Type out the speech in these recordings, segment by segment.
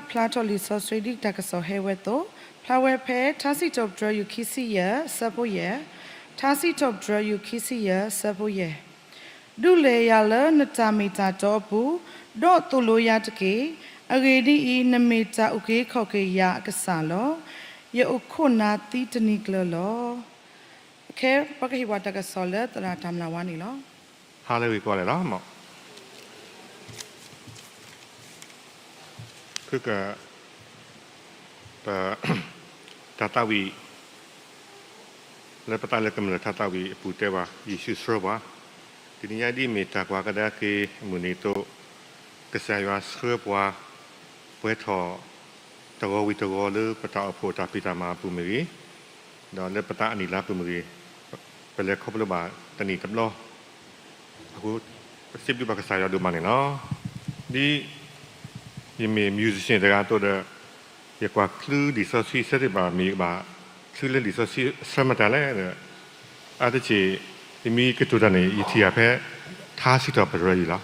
ဖျါထီၣ်လံာ်စီဆှံဒ်တၢ်ကစီၣ်ဟဲဝဲအသိး, ဖျါဝဲဖဲထါစံးထီၣ်ပတြၢၤ ယူၢ်ခံဆံယဲၢ် အဆၢဖိယဲၢ်, ထါစံးထီၣ်ပတြၢၤ ယူၢ်ခံဆံယဲၢ် အဆၢဖိယဲၢ်. ဒုးလဲၤယၤလၢနတၢ်မ့ၢ်တၢ်တီအပူၤ, ဒီးသိၣ်လိယၤတက့ၢ်. အဂ့ၢ်ဒ်အံၤ, နမ့ၢ်တၢ်အုၣ်က့ၤခီၣ်က့ၤယၤအကစၢ်လီၤ. ယအိၣ်ခိးနၤသုတနံၤကျၢၤလီၤ. အခဲ ပကဟ့ၣ်ပှၤတၢ်ကစီၣ်လၢသရၣ်တၢ်မျၢ်ဝါန့ၣ်လီၤ. ဟါလၢအဂ့ၤကိးဂၤဒဲးလီၤ. ဖုက ပ တၢ်သးဝံၣ် လၢပသးလၢကမျၢၢ်တၢ်သးဝံၣ်အပူၤတဲဝဲ ယ့ၣ်ၡူးဆှၢပှၤ, တနံၤညါဒ်အမ့ၢ်တၢ်ကွၢ်ကဒါက့ၤအမုၢ်နံၤအသိး, ကစၢ်ယွၤဆှၢပှၤ ပှဲၤထီၣ် တဂီၤဝံၤတဂီၤလၢပတၢ်အိၣ်ဖှိၣ်တၢ်ဖံးတၢ်မၤအပူၤမ့ၢ်ဂ့ၤ, ဒီးလၢပသးအနံၣ်လါပူၤမ့ၢ်ဂ့ၤ, ပလဲၤခီဖျိဘၣ်တနံၣ်တဘျီ အဃိ ပစံးဘျုးဘၣ်ကစၢ်ယွၤဒိၣ်မးန့ၣ်လီၤ. ဒ်ယမ့ၢ် musician တဂၤအသိးဒီး ယကွၢ်ချုလံာ်စီဆှံအဆၢသ့ၣ်တဖၣ် မ့ၢ်ယကဘၣ်ချုလၢလံာ်စီဆှံအဆၢမတၤလဲၣ်ဒီး အါတက့ၢ် ယမ့ၢ်ကတိၤတၢ်န့ၣ် ယထံၣ်ယၤဖဲ ထါစံးထီၣ်ပတြၢၤအံၤလီၤ.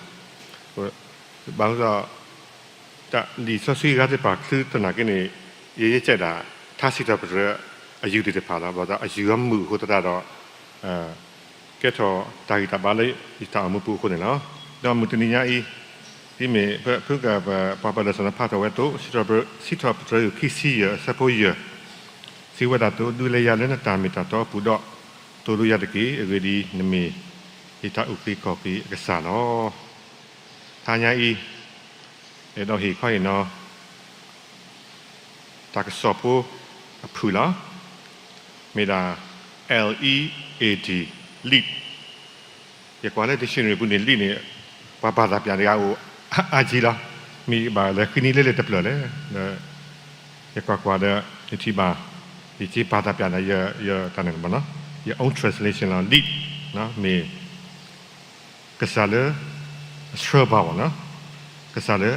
ဘၣ်ဆၣ် တၢ်လံာ်စီဆှံအဂၤသ့ၣ်တဖၣ်ချုသနာ်က့န့ၣ် ယဲယဲကဲဒၣ် ထါစံးထီၣ်ပတြၢၤအယုၢ်သ့ၣ်တဖၣ်လီၤ. ဘၣ်ဆၣ်အယုၢ်အမုာ်အဃိသတးဒီး ကဲထီၣ်တၢ်ဂံၢ်တၢ်ဘါလၢယတၢ်အိၣ်မူပူၤအဃိန့ၣ်လီၤ. ဒီးမုၢ်တနံၤညါအံၤ ဒ်မ့ၢ်ဖုက ပှၤပၢၤလီၢ်စီၤနါဖးထီၣ်ဝဲအသိး စံးထီၣ်ပတြၢၤ ယူၢ်ခံဆံယဲၢ် အဆၢဖိယဲၢ် စံးဝဲဒၣ်အသိး ဒုးလဲၤယၤလၢနတၢ်မ့ၢ်တၢ်တီအပူၤဒီး သိၣ်လိယၤတက့ၢ်. အဂ့ၢ်ဒ်အံၤ, နမ့ၢ်ယတၢ်အုၣ်က့ၤခီၣ်က့ၤအကစၢ်လီၤ. တနံၤညါအံၤ အဲၣ်ဒိးဟ့ၣ်ခီဟ့ၣ်နီၤ တၢ်ကစီၣ်ဖိအဖုၣ်လီၤ. မ့ၢ်ဒၣ် L E A D, lead. ယကွၢ်လၢ dictionary ပူၤန့ၣ် lead န့ၣ် ပှၤဘၣ်သးပျၢ်တဂၤအိၣ်အါကံလီၤ. မ့ၢ်ဘၣ်လဲၤဃ့န့ၢ်လၢလၢတဖျၢၣ်လဲၣ်. ဒီးယကွၢ်ကွၢ်ဒီး ယထံၣ်ဘၣ် ယက့ၤဘၣ်သးပျၢ်ဒီး ယတၢ်န့ၣ်မ့ၢ်နီၤ ယ own translation လီၤ. Lead မ့ၢ် ကစၢ်လၢအဆှၢပှၤဘၣ်နီၤ, ကစၢ်လၢ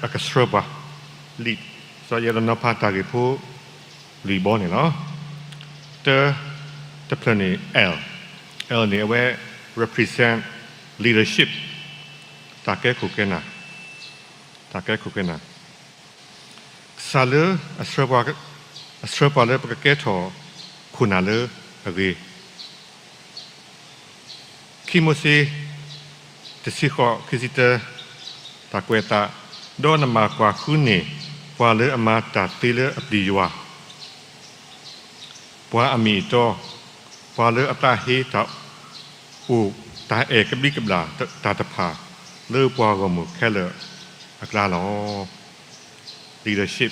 အကဆှၢပှၤ lead. စီၤယဲလီၤနီၤဖးတၢ်ဂ့ၢ်ဖိလွံၢ်ဘီန့ၣ်လီၤ. တၢ တဖျၢၣ်န့ၣ် L, L န့ၣ် အဝဲ represent leadership, တၢ်ကဲခိၣ်ကဲနၢ်, တၢ်ကဲခိၣ်ကဲနၢ် ကစၢ်လၢအဆှၢပှၤ, အဆှၢပှၤလၢပကကဲထီၣ်ခိၣ်နၢ်လၢအဂ့ၤ. ခံမိၤၡ့ တဆံဃိး ခံဆံတၢ, တၢ်ကွဲးအသး, ဒီးနမ့ၢ်ကွၢ်ဃုန့ၢ် ပှၤလၢအမၤတၢ်သ့လၢအပျံၤယွၤ, ပှၤအမ့ၢ်အတီ, ပှၤလၢအသးဟ့တၢ်အိၣ်တၢ်အဲၣ်ကဘျံးကဘျၣ်တၢ်တဖၣ် လၢပှၤဂီၢ်မုၢ်ခဲလၢာ်အကျါလီၤ. Leadership,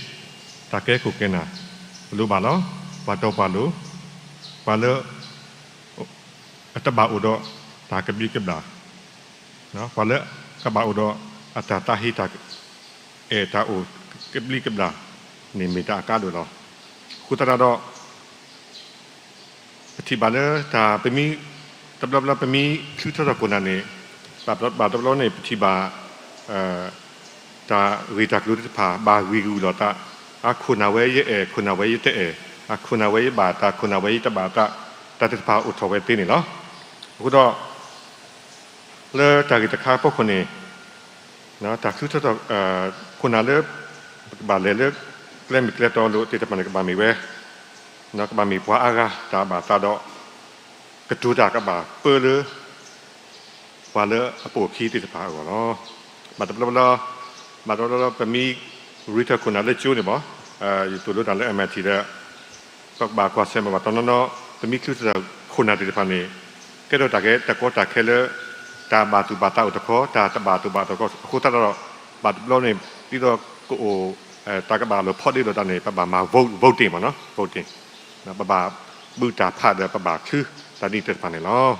တၢ်ကဲခိၣ်ကဲနၢ်, ပလိၣ်ဘၣ်လီၤ. ပှၤတီပှၤလိၤ, ပှၤလၢ အတဘၣ်အိၣ်ဒီးတၢ်ကဘျံးကဘျၣ်, ပှၤလၢကဘၣ်အိၣ်ဒီးအတၢ်သးဟ့တၢ်အဲၣ်တၢ်အိၣ်ကဘျံးကဘျၣ်န့ၣ်မ့ၢ်တၢ်အကါဒိၣ်လီၤ. အဃိသတးဒီး ပထံၣ်ဘၣ်လၢတၢ်ပမ့ၢ်, တဘျီဘျီပမ့ၢ်ချုးထီထီၣ်ခိၣ်နၢ်န့ၣ်, ဘၣ်တဘျီန့ၣ် ပထံၣ်ဘၣ် တၢ်ဂ့ၢ်တၢ်ကျိၤသ့ၣ်တဖၣ် ဘၣ်ဂ့ၢ်ဂူာ်လိာ်သး, အခိၣ်နၢ်ဝဲယအဲၣ်, ခိၣ်နၢ်ဝဲယတအဲၣ်, အခိၣ်နၢ်ဝဲယဘၣ်သး, ခိၣ်နၢ်ဝဲယတဘၣ်သး, တၢ်သ့ၣ်တဖၣ်အိၣ်ထီၣ်ဝဲသ့န့ၣ်လီၤ. အဃိဒီး လၢတၢ်ဂ့ၢ်တခါအဖီခိၣ်န့ၣ်, တၢ်ချုးထီၣ်ထီၣ် ခိၣ်နၢ်လၢ ပကဘၣ်လဲၤလၢကျဲမ့ၢ်ကျဲတီလိၤသ့ၣ်တဖၣ်န့ၣ် ကဘၣ်မ့ၢ်ဝဲ, ကဘၣ်မ့ၢ်ပှၤအါဂၤတၢ်ဘၣ်သးဒီး ကတိၤတၢ်ကဘၣ်ပၢလၢ ပှၤလၢအပိာ်အခံသ့ၣ်တဖၣ်အဂီၢ်လီၤ. ဘၣ်တဘျီဘျီ, ဘၣ်တဘျီဘျီ ပမ့ၢ်ရ့ထၢၣ်ခိၣ်နၢ်လၢကၠိန့ၣ်ဘၣ်, ယသိၣ်လိတၢ်လၢ M I T ဒီး ပကဘၣ်ကွၢ်ဆၢၣ်မဲာ်ဘၣ်တနီၤနီၤ, ပမ့ၢ်ချုးထီၣ်ခိၣ်နၢ်သ့ၣ်တဖၣ်န့ၣ် ကဲထီၣ်တၢ်ကဲတၢ်ကီတၢ်ခဲလၢ တၢ်ဘၣ်သူၣ်ဘၣ်သးအိၣ်တခီ, တၢ်တဘၣ်သူၣ်ဘၣ်သးတခီ, အဃိသတးဒီး ဘၣ်တဘျီန့ၣ် ဒ်သိးကအိၣ် တၢ်ကဘၣ်လိာ်ဖိးဒ့လိာ်သးန့ၣ် ပဘၣ်မၤ vote, voting မ့ၢ်နီၤ, voting, ပဘၣ်ဘုၣ်တၢ်ဖးဒီးပဘၣ်ချုးတၢ်သ့ၣ်တဖၣ်န့ၣ်လီၤ.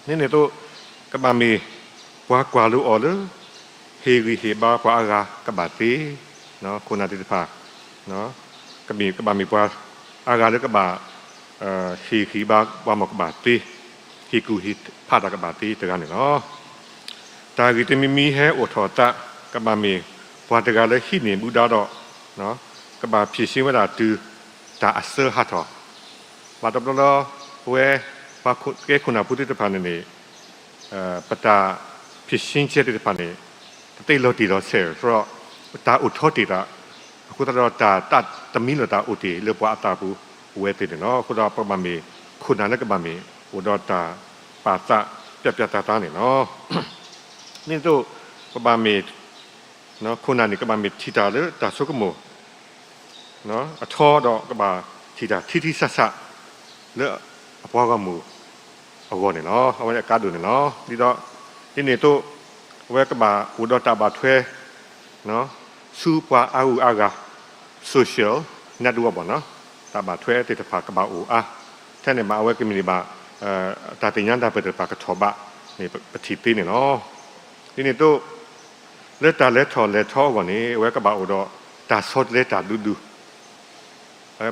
န့ၣ်န့ၣ်အသိး ကဘၣ်မ့ၢ်ပှၤကွၢ်လိအီၤလၢ ဟ့ၣ်ဂံၢ်ဟ့ၣ်ဘါပှၤအါဂၤကဘၣ်သ့, ခိၣ်နၢ်သ့ၣ်တဖၣ် ကမ့ၢ်ကဘၣ်မ့ၢ်ပှၤအါဂၤလၢကဘၣ် ဟ့ၣ်ဂံၢ်ဟ့ၣ်ဘါပှၤမ့ၢ်ကဘၣ်သ့, ဟ့ၣ်ကူၣ်ဟ့ၣ်ဖးတၢ်ကဘၣ်သ့တဂၤန့ၣ်လီၤ. တၢ်ဂ့ၢ်တမံၤမံၤဟဲအိၣ်ထီၣ်အသး ကဘၣ်မ့ၢ်ပှၤတဂၤလၢဟံးန့ၢ်မူဒါဒီး ကဘၣ်ဖံးဆ့ဝဲဒၣ်တုၤတၢ်အစၢဟးထီၣ်, ဘၣ်တဘျီဘျီ ပဝဲပှၤကဲခိၣ်နၢ်ဖိသ့ၣ်တဖၣ်န့ၣ်န့ၣ် ပတၢ်ဖံးဆ့ကဲသ့ၣ်တဖၣ်န့ၣ် တသ့လီၤတံၢ်လီၤဆဲးဒီး တၢ်အိၣ်ထီၣ်တ့ၢ်တၢ်, အဃိသတးဒီးတၢ် တၢ်တမံၤလၢၤတၢ်အိၣ်တ့ၢ်လၢပှၤအသးပူၤ အိၣ်ဝဲသ့ၣ်န့ၣ်လီၤ. အဃိဒီးပကဘၣ်မ့ၢ် ခိၣ်နၢ်လၢကဘၣ်မ့ၢ် အိၣ်ဒီးတၢ်ပာ်သးပျၢ်ပျၢ်တၢ်တၢ်န့ၣ်လီၤ. ဒ်န့ၣ်အသိး ပဘၣ်မ့ၢ် ခိၣ်နၢ်န့ၣ် ကဘၣ်မ့ၢ်ထံၣ်တၢ်လၢတၢ်ဆိကမိၣ် အထီဒီး ကဘၣ်ထံၣ်တၢ်ထံထံဆးဆး လၢအပှၤဂီၢ်မုၢ်အဂီၢ်န့ၣ်လီၤ. အဝဲန့ၣ်အကါဒိၣ်န့ၣ်လီၤ. ဒ်သိး ဒ်န့ၣ်အသိး အဝဲကဘၣ်အိၣ်ဒီးတၢ်ဘၣ်ထွဲ ဆူပှၤအါဂၤအါဂၤ social network ဘၣ်နီၤ, တၢ်ဘၣ်ထွဲသ့ၣ်တဖၣ်ကဘၣ်အိၣ်အါ, ထဲန့ၣ်ဘၣ်အဝဲကမ့ၢ်န့ၣ်ဘၣ် တၢ်သ့ၣ်ညါတၢ်ပၢၢ်သ့ၣ်တဖၣ်ကထီၣ်ဘးန့ၣ် ပထံၣ်သ့န့ၣ်လီၤ. ဒ်န့ၣ်အသိး လၢတၢ်လဲၤထီၣ်လဲၤထီအဂီၢ်န့ၣ် အဝဲကဘၣ်အိၣ်ဒီးတၢ်ဆီတလဲတၢ်ဒူဒူ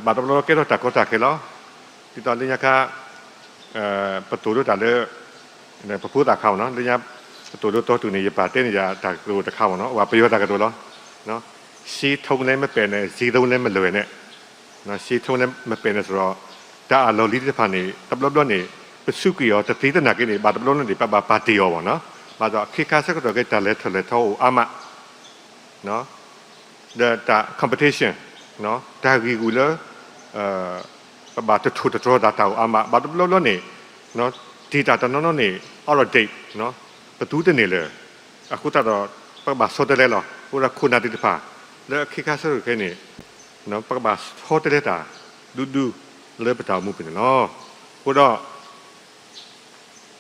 ဘၣ်တဘျီဘျီကဲထီၣ်တၢ်ကီတၢ်ခဲလီၤ. ဒ်သိးလၢညါခါ ပသိၣ်လိတၢ်လၢ ပဖိသၣ်ခါမ့ၢ်နီၤ, လၢညါ ပသိၣ်လိတီတူၢ်န့ၣ် ယပာ်တဲန့ၢ်ယၤတၢ်ကတိၤတခါမ့ၢ်နီၤ, ပှၤပယီၤတၢ်ကတိၤလီၤ. ရှေးထုံးလည်းမပဲာ်နဲ့, ဈေးသုံးလည်းမလွယ်နဲ့, ရှေးထုံးလည်းမပဲာ်နဲ့ ဆိုတော့ တၢ်အလီၢ်လံၤသ့ၣ်တဖၣ်န့ၣ် တဘျီဘျီန့ၣ် ပစူးကွံာ်အီၤတသ့သနာ်က့န့ၣ် ဘၣ်တဘျီဘျီန့ၣ် ပဘၣ်ပာ်တ့ၢ်အီၤမ့ၢ်နီၤ, ဘၣ်ဆၣ်အခ့ခါဆၢကတီၢ်ခဲအံၤ တၢ်လဲၤထီၣ်လဲၤထီအိၣ်အါမး ဒီးတၢ် competition တၢ်ဂံၢ်ဂူာ်လၢ ပဘၣ်တထိၣ်တတြီၤသးတၢ်အိၣ်အါမး, ဘၣ်တဘျီဘျီန့ၣ် data တနီၤနီၤန့ၣ် out of date ပသူတန့ၢ်လၢၤ, အဃိသတးဒီး ပကဘၣ်ဆီတလဲလီၤ. အဃိဒီးခိၣ်နၢ်သ့ၣ်တဖၣ် လၢအခ့ခါဆၢကတီၢ်ခဲအံၤန့ၣ် ပကဘၣ်ဆီတလဲတၢ်ဒူဒူလၢပတၢ်အိၣ်မူပူၤန့ၣ်လီၤ. အဃိ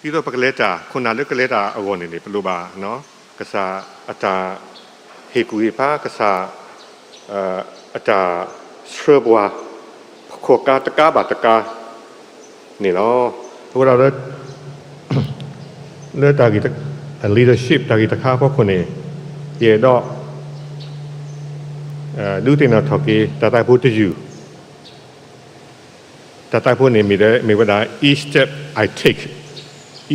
ဒီး ဒ်သိးပကလဲၤတၢ် ခိၣ်နၢ်လၢကလဲၤတၢ်အဂီၢ်န့ၣ်န့ၣ် ပလိၣ်ဘၣ် ကစၢ်အတၢ်ဟ့ၣ်ကူၣ်ဟ့ၣ်ဖး, ကစၢ်အတၢ်ဆှၢပှၤ, ခိးကါတကါဘၣ်တကါန့ၣ်လီၤ. အဃိဒီး လၢတၢ်ဂ့ၢ် leadership တၢ်ဂ့ၢ်တခါအဖီခိၣ်န့ၣ် ယအဲၣ်ဒိး ဒုးသ့ၣ်နီၣ်ထီၣ်က့ၤ တၢ်သးဖိတယုၢ် တၢ်သးဖိန့ၣ်မ့ၢ်ဝဲဒၣ် each step I take,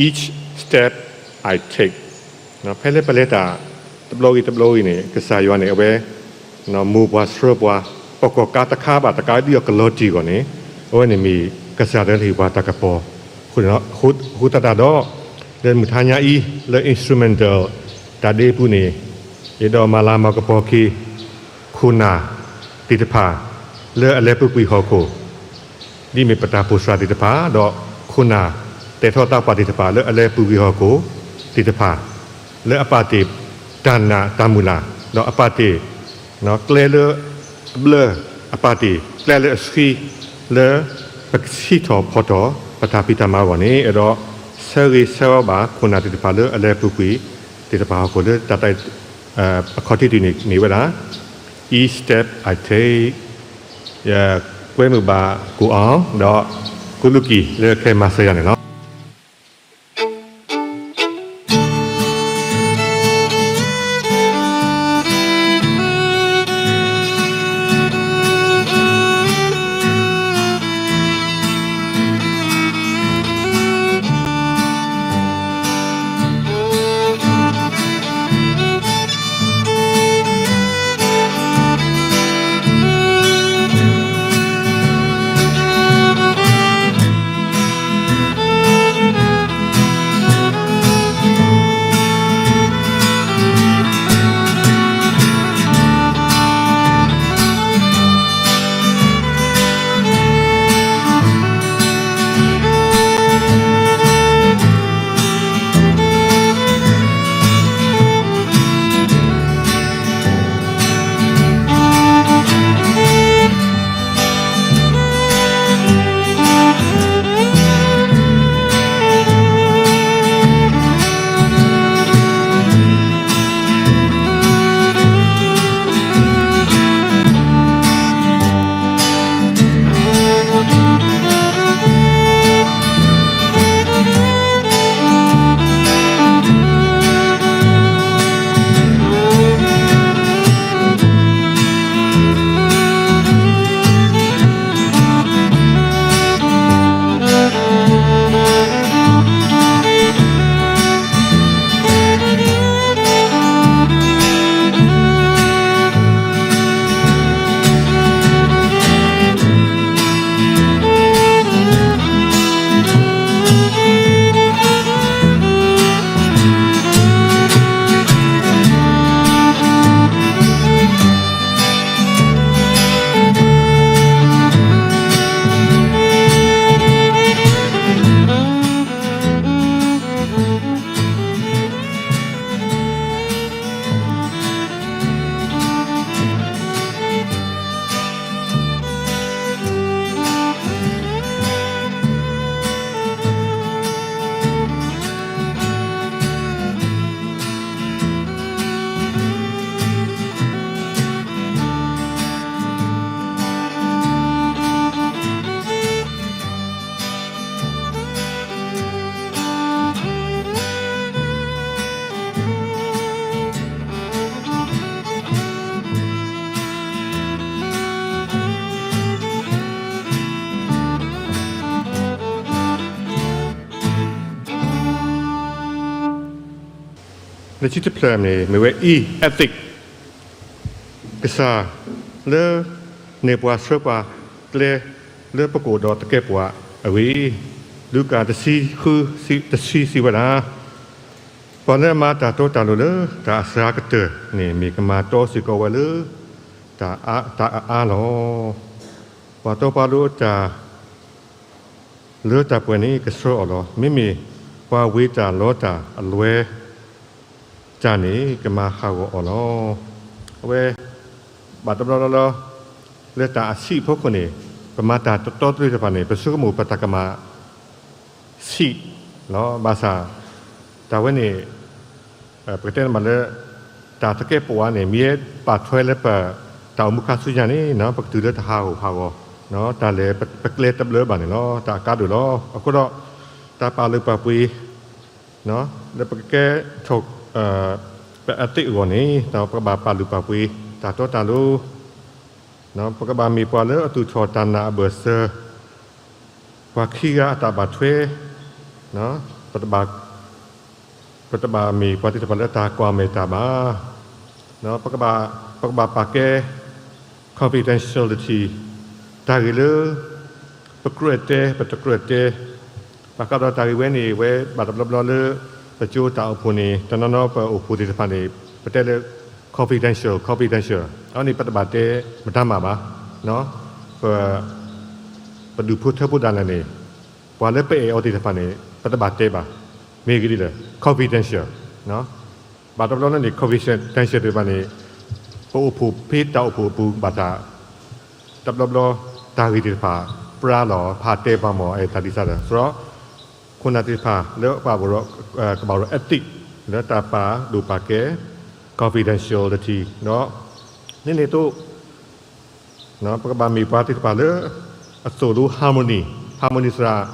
each step I take. ဖဲလၢပလဲၤတၢ်တဘျီဂ့ၤတဘျီဂ့ၤန့ၣ် ကစၢ်ယွၤန့ၣ် အဝဲ မိၢ်ပှၤဆှၢပှၤ ပကီၢ်ကါတခါဘၣ်တခါဒ်အကလီၤတံၢ်အဂီၢ်န့ၣ် အဝဲန့ၣ်မ့ၢ်ကစၢ်လၢဟ့ၣ်ပှၤတၢ်ကပီၤ အဃိသတးဒီး လၢမုၢ်ထါညါအံၤ လၢ instrumental တၢ်ဒ့အပူၤန့ၣ် ယအဲၣ်ဒိးမၤလၤမၤကပီၤက့ၤ ခိၣ်နၢ်သ့ၣ်တဖၣ် လၢအလဲၤပူၤကွံာ်ဟီၣ်ခိၣ် ဒ်မ့ၢ်ပတၢ်ပိာ်စှၤသ့ၣ်တဖၣ် ဒီးခိၣ်နၢ်သဲးထီၣ်သးပှၢ်သ့ၣ်တဖၣ် လၢအလဲၤပူၤကွံာ်ဟီၣ်ခိၣ်သ့ၣ်တဖၣ် လၢအပာ်တ့ၢ်တၢ်နာ်တၢ်မုၢ်လၢ် ဒီးအပာ်တ့ၢ် ကျဲလၢအဘျၢ အပာ်တ့ၢ်ကျဲလၢအဆှံ လၢပကစံးထီၣ်ဖီထီၣ် ပတၢ်ဖံးတၢ်မၤအဂီၢ်န့ၣ် အဲၣ်ဒိးဆၢဂ့ၤဆၢဝါဘၣ် ခိၣ်နၢ်သ့ၣ်တဖၣ်လၢအလဲၤပူၤကွံာ်သ့ၣ်တဖၣ်ဟီၣ်ခိၣ်လၢတၢ် အခီၣ်ထံးတံၢ်န့ၣ်မ့ၢ်ဝဲဒၣ် Each step I take ယကွဲမုာ်ဘၣ်ကိၣ်အီၤ ဒီးကိးလူၤကံၢ်လၢခဲမၤစၢၤယၤန့ၣ်လီၤ. လၢခံတဖျၢၣ်န့ၣ် မ့ၢ်ဝဲ E, ethic, ကစၢ်လၢ နဲၣ်ပှၤဆှၢပှၤကျဲ လၢပကအိၣ်ဒီးသကဲးပဝးအဂ့ၢ်, လူၤကၣ် တဆံဃု, တဆံစံးဝဲဒၣ်, ပှၤလၢအမၤတၢ်တီတၢ်လိၤလၢတၢ်အစှၤကတၢၢ်န့ၣ် မ့ၢ်ကမၤတီစ့ၢ်ကီးဝဲလၢ တၢ်အါအါလီၤ. ပှၤတီပှၤလိၤတၢ် လၢတၢ်ပှဲၤန့ၣ် ကဆှၢအီၤလီၤ. မ့မ့ၢ်ပှၤဝ့ၤတၢ်လီတၢ်အလွဲ တၢ်န့ၣ် ကမၤဟးဂီၤအီၤလီၤ. အဝဲ ဘၣ်တဘျီဘျီလီၤ လၢတၢ်အဆံးအဖီခိၣ်န့ၣ် ပမၤတၢ်တတီတလိၤတဖၣ်န့ၣ် ပဆိကမိၣ်ပတၢ်ကမၣ်ဆံးလီၤ. ဘၣ်ဆၣ် တၢ်ဝဲန့ၣ် ပကတဲန့ၣ်မးလၢ တၢ်သကဲးပဝးန့ၣ် မ့ၢ်ပာ်ထွဲလၢပတၢ်အိၣ်မူခါဆူညါန့ၣ် ပကတုၤလၢတၢ်ဟးဂူာ်ဟးဂီၤ တၢ်လဲၤပကျဲတဘျၢဘၣ်န့ၣ်လီၤ. တၢ်အကါဒိၣ်လီၤ. အဃိဒီး တၢ်ပာ်လုၢ်ပာ်ပှ့ၤ လၢပကကဲထီၣ် ပ ethic အဂီၢ်န့ၣ် ပကဘၣ်ပာ်လုၢ်ပာ်ပှ့ၤ တၢ်တီတၢ်လိၤ, ပကဘၣ်မ့ၢ်ပှၤလၢအသူၣ်ထီၣ်တၢ်နာ်အဘၢၣ်စၢၤ ပှၤခံဂၤအတၢ်ဘၣ်ထွဲ, ပတဘၣ် ပတဘၣ်မ့ၢ်ပှၤသ့ၣ်တဖၣ်လၢတၢ်ကွၢ်မဲာ်တၢ်ဘၣ်. ပကဘၣ်ပာ်ကဲ confidentiality တၢ်ဂ့ၢ်လၢ ပကြၢးတဲ ပတကြၢးတဲ ဘၣ်ဃးဒီးတၢ်ဂ့ၢ်ဝဲန့ၣ် ဝဲဘၣ်တဘျီဘျီလၢ ပကၠိတၢ်အိၣ်ဖှိၣ်န့ၣ် တနီၤနီၤပအိၣ်ဖှိၣ်သ့ၣ်တဖၣ်န့ၣ် ပတဲလၢ confidential, confidential အဝဲန့ၣ် ပတဘၣ်တဲမတၤမးဘၣ်. ပ ပဒူၣ်ဖိထၢဖိဒၣ်လဲာ်န့ၣ် ပှၤလၢပအဲၣ်အီၤသ့ၣ်တဖၣ်န့ၣ် ပတဘၣ်တဲဘၣ်. မ့ၢ်ဂ့ၢ်ဒ်လဲၣ် confidential ဘၣ်တဘျီဘျီန့ၣ် confidential သ့ၣ်တဖၣ်န့ၣ် ပအိၣ်ဖှိၣ်ဖဲတၢ်အိၣ်ဖှိၣ်အပူၤဘၣ်ဆၣ် တဘျီဘျီ တၢ်ဂ့ၢ်သ့ၣ်တဖၣ် ပြါလီၤ ဖးတဲပှၤမၢ် အဲၣ်တၢ်ဒ်သိးဒီး စရီ ခိၣ်နၢ်သ့ၣ်တဖၣ်လၢပှၤဘၣ် ကဘၣ်အိၣ်ဒီး ethic လၢတၢ်ပာ်ဒိၣ်ပာ်ကဲ confidentiality ဒီး န့ၣ်န့ၣ်သိး ပကဘၣ်မ့ၢ်ပှၤသ့ၣ်တဖၣ်လၢ အသိၣ်လိ harmony, harmony သရၣ်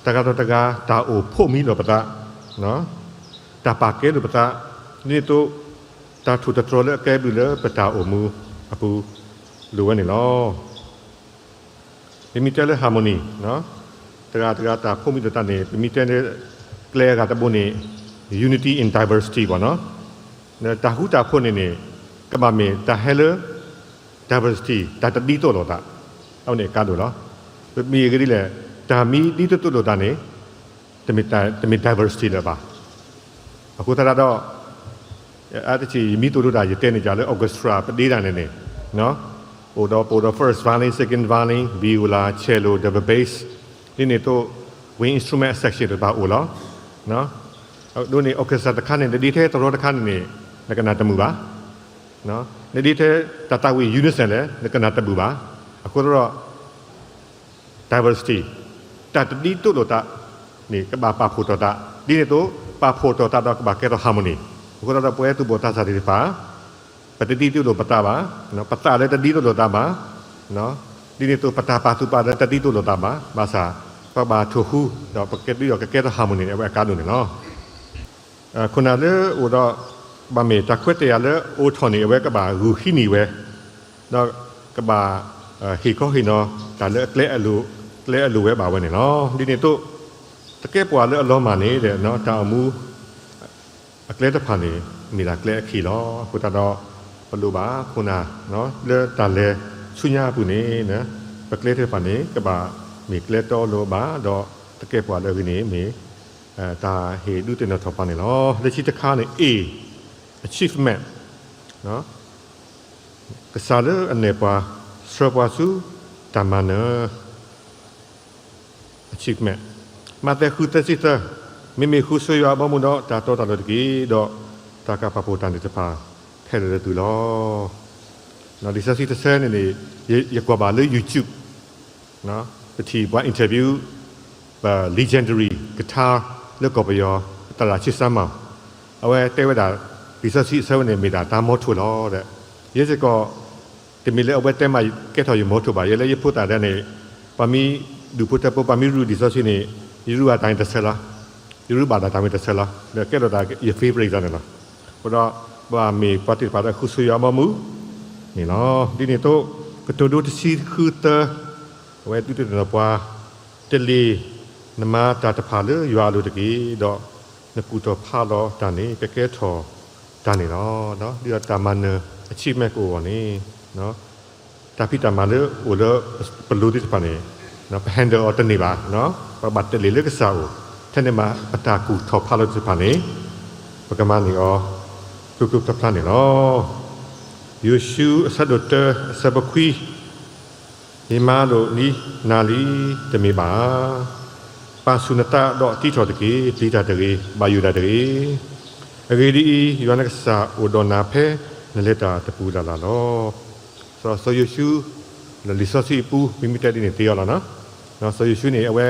တဂၤဒီးတဂၤ တၢ်အိၣ်ဖှိၣ်မံလိာ်ပသး, တၢ်ပာ်ကဲလိာ်ပသး, ဒ်န့ၣ်သိး တၢ်ထူးတတြီၤလၢအကဲဘျုးလၢပတၢ်အိၣ်မူအပူၤ လိၣ်ဝဲန့ၣ်လီၤ. ပမ့ၢ်တဲလၢ harmony တဂၤတဂၤတၢ်ဖှိၣ်မံလိာ်သးန့ၣ် ပမ့ၢ်တဲလၢ ကျဲအဂၤတဘိန့ၣ် unity in diversity ဘၣ်နီၤ, တၢ်ဃူတၢ်ဖိးန့ၣ်န့ၣ် ကဘၣ်မ့ၢ်တၢ်ဟဲလၢ diversity တၢ်တဒ်သိးလိာ်သး, အဝဲန့ၣ်အကါဒိၣ်လီၤ. ပမ့ၢ်အဂ့ၢ်ဒ်လဲၣ် တၢ်မ့ၢ်ဒ်သိးသိးလိာ်သးန့ၣ် တမ့ၢ် တမ့ၢ် diversity လၢၤဘၣ်. အဃိသတးဒီး အါတက့ၢ် ယမ့ၢ်သိၣ်လိတၢ် ယတဲန့ၣ် ယလၢ orchestra ပဒ့တၢ်န့ၣ်န့ၣ် အိၣ်ဒီး ပအိၣ်ဒီး first violin, second violin, viola, cello, double bass, ဒ်န့ၣ်သိး wind instrument section တဖၣ်အိၣ်လီၤ. ဒ်န့ၣ် orchestra တခါန့ၣ် နဒ့ထဲသရီတခါန့ၣ်န့ၣ် နကနၣ်တမုာ်ဘၣ်. နဒ့ထဲတၢ်သးဝံၣ် unison လဲၣ် နကနၣ်တမုာ်ဘၣ်. အဃိသတးဒီး diversity တၢ်တဒ်သိးလိာ်သးန့ၣ် ကဘၣ်ပာ်ဖှိၣ်ထီၣ်သး, ဒ်န့ၣ်သိး ပာ်ဖှိၣ်ထီၣ်သးဒီးကဘၣ်ကဲထီၣ် harmony. အဃိသတးဒီး ပဝဲသူၣ်ဘီၣ်သးစၢ်သ့ၣ်တဖၣ် ပတဒ်သိးလိာ်ပသးဘၣ်, ပသးလၢတဒ်သိးလိာ်သးဘၣ်, ဒ်န့ၣ်သိး ပတၢ်ပာ်သူၣ်ပာ်သးလၢတဒ်သိးလိာ်သးဘၣ်, ဘၣ်ဆၣ် ပဘၣ်ထိၣ်ဃူ ဒီးပကဒုးဒီးကကဲထီၣ် harmony န့ၣ် အဝဲအကါဒိၣ်န့ၣ်လီၤ. ခိၣ်နၢ်လၢအိၣ်ဒီး ဘၣ်မ့ၢ်တၢ်ခွဲးတၢ်ယာ်လၢအိၣ်ထီၣ်န့ၣ် အဝဲကဘၣ်ဂုာ်ဟံးန့ၢ်ဝဲ, ဒီးကဘၣ် ဟ့ၣ်ခီဟ့ၣ်နီၤ တၢ်လၢအကျဲအလိၤ ကျဲအလိၤဝဲဘၣ်ဝဲန့ၣ်လီၤ. ဒ်န့ၣ်သိး သကဲးပဝးလၢအလီၤမၢ်န့ၣ် တၢ်အိၣ်မူ အကျဲတဖၣ်န့ၣ် မ့ၢ်ဒၣ်ကျဲအခံလီၤ. အဃိသတးဒီး ပလိၣ်ဘၣ်ခိၣ်နၢ် လၢတၢ်လဲၤဆူညါအပူၤန့ၣ် ပကျဲသ့ၣ်တဖၣ်န့ၣ် ကဘၣ်မ့ၢ်ကျဲတီလိၤဘၣ်, ဒီးသကဲးပဝးလၢအဂ့ၤန့ၣ် မ့ၢ်တၢ်ဟ့ၣ်ဒုးသ့ၣ်နီၣ်ထီၣ်ပှၤန့ၣ်လီၤ. လၢခံတခါန့ၣ် A, achievement, ကစၢ်လၢအနဲၣ်ပှၤ ဆှၢပှၤဆူတၢ်မၤနၢၤ achievement. မးသဲ ဃု သၢဆံသၢ, မ့မ့ၢ်ဃုဆိယွၤအဘီအမုၢ်ဒီး တၢ်တီတၢ်လိၤတက့ၢ်, ဒီးတၢ်ကပာ်ဖှိၣ်တၢ်န့ၣ်တဖၣ် ခဲလၢာ်လၢသုလီၤ. လံာ်စီဆှံတဆၢန့ၣ်န့ၣ် ယကွၢ်ဘၣ်လၢ YouTube ပထံၣ်ပှၤ interview ပ legendary guitar လၢကီၢ်ပယီၤ သရၣ် ဆံစၢ်မၢ်, အဝဲတဲဝဲဒၣ် လံာ်စီဆှံအဆၢဝဲန့ၣ် မ့ၢ်ဒၣ်တၢ်မီထိၣ်လီၤဒီး ယဲစ့ၢ်ကီး တမ့ၢ်လၢအဝဲတဲမး ကဲထီၣ်ယမီထိၣ်ဘၣ်. ယဲလၢယဖိသၣ်ဒၣ်န့ၣ် ပှၤမ့ၢ်ဒူၣ်ဖိထၢဖိ ပှၤမ့ၢ်ရူၢ်လံာ်စီဆှံန့ၣ် ယရူၢ်ဘၣ်တၢ်န့ၣ်တဆၢလီၤ. ယရူၢ်ဘၣ်ဒၣ်တၢ်မ့ၢ်တဆၢလီၤ. ဒီးကဲထီၣ်ဒၣ်ယ favorite န့ၣ်လီၤ. အဃိဒီး ပဘၣ်မ့ၢ်ပှၤသ့ၣ်တဖၣ်လၢဃုဆိယွၤအဘီအမုၢ်န့ၣ်လီၤ. ဒ်န့ၣ်အသိး ကတိၤဒိ တဆံဃု သၢ, အဝဲဒုးသ့ၣ်နီၣ်ပှၤ, တလ့ၢ် နမၤတၢ်တဖၣ်လၢယွၤအလိၤတက့ၢ်, ဒီးနကူၣ်ထီၣ်ဖးလီၤတၢ်န့ၣ် ကကဲထီၣ် တၢ်န့ၣ်လီၤ. ဒ်သိးတၢ်မၤနၢၤ achievement ကအိၣ်အဂီၢ်န့ၣ် တၢ်ဖံးတၢ်မၤလၢအိၣ်လၢပလိၤသ့ၣ်တဖၣ်န့ၣ် ပ handle အီၤတန့ၢ်ဘၣ်. ပဘၣ်တ့ၢ်လံလၢကစၢ်အအိၣ်, ထဲန့ၣ်မးပတၢ်ကူၣ်ထီၣ်ဖးလီၤသ့ၣ်တဖၣ်န့ၣ် ပကမၤန့ၢ်အီၤ ဖျိဖျိဖျါဖျါန့ၣ်လီၤ. ယိၤၡူ အဆၢဒိၣ်တၢ အဆၢဖိခွံ, ယမၤလိာ်နံၤနၤလံ တမ့ၢ်ဘၣ်ဧါ. ပာ်ဆူၣ်နသးဒီးတံထီၣ်တက့ၢ်. ပျံၤတၢ်တဂ့ၤ, ဘၣ်ယိၣ်တၢ်တဂ့ၤ. အဂ့ၢ်ဒ်အံၤ, ယွၤနကစၢ်အိၣ်ဒီးနၤဖဲနလဲၤတၢ်တပူၤလၢ်လၢ်လီၤ. စီၤယိၤၡူ လၢလံာ်စီဆှံအပူၤ မ့မ့ၢ်တဲဒ်န့ၣ်သ့အီၤလီၤ. စီၤယိၤၡူန့ၣ် အဝဲ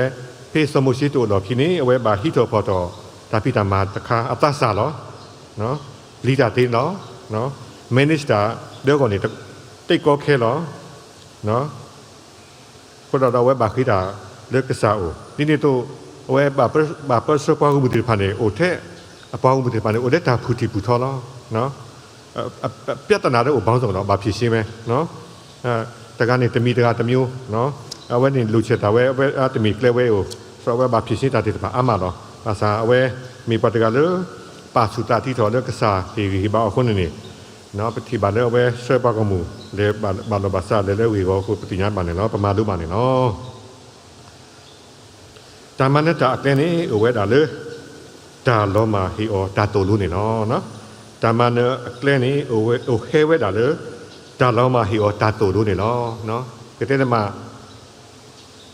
ဖဲစီၤမိၤၡ့တအိၣ်ဒီးအခံန့ၣ် အဝဲဘၣ်ဟံးထီၣ်ဖီၣ်ထီၣ် တၢ်ဖံးတၢ်မၤတခါအသးစၢ်လီၤ. ပျံၤတၢ်သ့လီၤ. manage တၢ်လၢအဂီၢ်န့ၣ် တၢ်ကီခဲလီၤ. အဃိဒီးအဝဲဘၣ်ဃ့တၢ်လၢကစၢ်အအိၣ် ဒ်န့ၣ်အသိး အဝဲဘၣ်ပၢဆှၢပှၤဂီၢ်မုၢ်သ့ၣ်တဖၣ်န့ၣ် အိၣ်ထဲ အပှၤဂီၢ်မုၢ်သ့ၣ်တဖၣ်န့ၣ် အိၣ်လၢတၢ်ဖုၣ်ထံၣ်ဖုၣ်ထီလီၤ. ပြဿနာတအိၣ် ဘောင်းစုံ ဒီး ဘၣ်ဖြေရှင်းဝဲ တဂၤန့ၣ်တမံၤတဂၤတမျိုး, အဝဲန့ၣ်လိၣ်ဆဲးတၢ်ဝဲ အဝဲတမ့ၢ်ကျဲဝဲအံၤအိၣ် အဝဲဘၣ်ဖြေရှင်းတၢ်သ့ၣ်တဖၣ်အါမးလီၤ. ဘၣ်ဆၣ်အဝဲမ့ၢ်ပှၤတဂၤလၢ ပာ်ဆူၣ်သးတံထီၣ်လၢကစၢ်ဟ့ၣ်ဂံၢ်ဟ့ၣ်ဘါအီၤအဃိန့ၣ်န့ၣ် ပထံၣ်ဘၣ်လၢအဝဲဆှၢပှၤဂီၢ်မုၢ် လဲၤဘၣ်လိာ်ဘၣ်စးလဲၤလၢဂ့ၢ်ဂီၤအဃိ ပသ့ၣ်ညါဘၣ်န့ၣ်လီၤ. ပမၤလိဘၣ်န့ၣ်လီၤ. တၢ်မၤနၢၤတၢ်အကျဲန့ၣ် အိၣ်ဝဲဒၣ်လၢ တၢ်လီၤမၢ်ဟ့ၣ်အီၤတၢ်သိၣ်လိန့ၣ်လီၤ. တၢ်မၤနၢၤအကျဲန့ၣ် အိၣ်ဟဲဝဲဒၣ်လၢ တၢ်လီၤမၢ်ဟ့ၣ်အီၤတၢ်သိၣ်လိန့ၣ်လီၤ. ကတဲတမး